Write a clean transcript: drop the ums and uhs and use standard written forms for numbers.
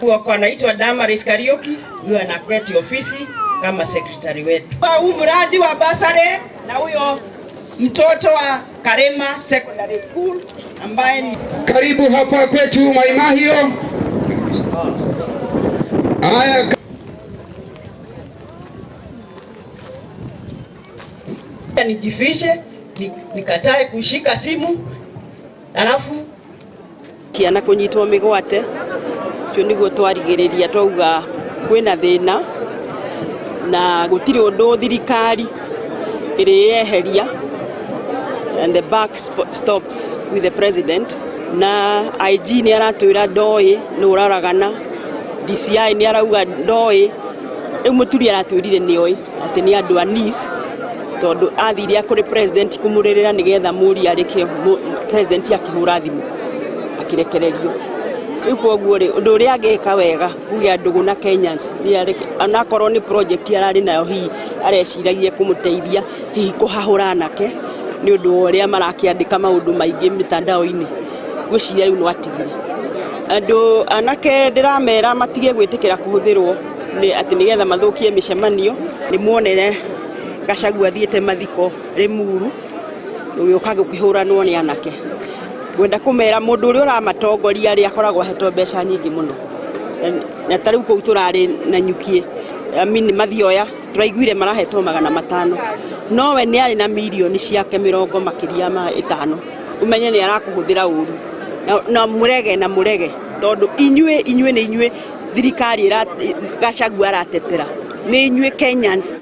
Wako anaitwa Damaris Kariuki, huyo anaketi ofisi kama secretary wetu. Kwa huu mradi wa bursary na huyo mtoto wa Karema Secondary School ambaye ni Karibu hapa kwetu Mai Mahiu. Haya, nijifishe nikatae kushika simu alafu ciana kunyitwo migwate cio niguo twarigiriria twauga kwina thina na gutiri undu thirikari iriyeheria and the buck stops with the president. Na IG ni aratwira ndoi ni uraragana, DCI ni arauga ndoi, riu Muturi aratwirire ni oi ati ni andu a NIS tondu athire kuri president kumuririra nigetha muri arike, president akihura thimu akirekererio. Riu koguo ri undu uria angika wega kugia ndugu na Kenyans ni areke, anakorwo ni project arari nayo hihi areciragia kumuteithia hihi kuhahura anake ni undu wa uria marakiandika maundu maingi mitandao-ini, ngwiciria riu no atigire andu anake. Ndiramera matige gwitikira kuhuthirwo ni ati nigetha mathukie micemanio. Ni muonere Gachagua athiĩte mathiko Limuru gũgĩũka gũkĩhũranwo nĩ anake. Ngwenda kũmera mũndũ ũrĩa ũramatongoria rĩ akoragwo ahetwo mbeca nyingĩ mũno, na ta rĩu kũu tũrarĩ na nyuki, I mean Mathioya, tũraiguire marahetwo 500, nowe nĩ arĩ na mirioni ciake mĩrongo makĩria ma ĩtano. Ũmenye nĩ arakũhũthĩra ũru na mũrege na mũrege tondũ inyuĩ nĩ inyuĩ thirikari Gachagua aratetera, nĩ inyuĩ Kenyans.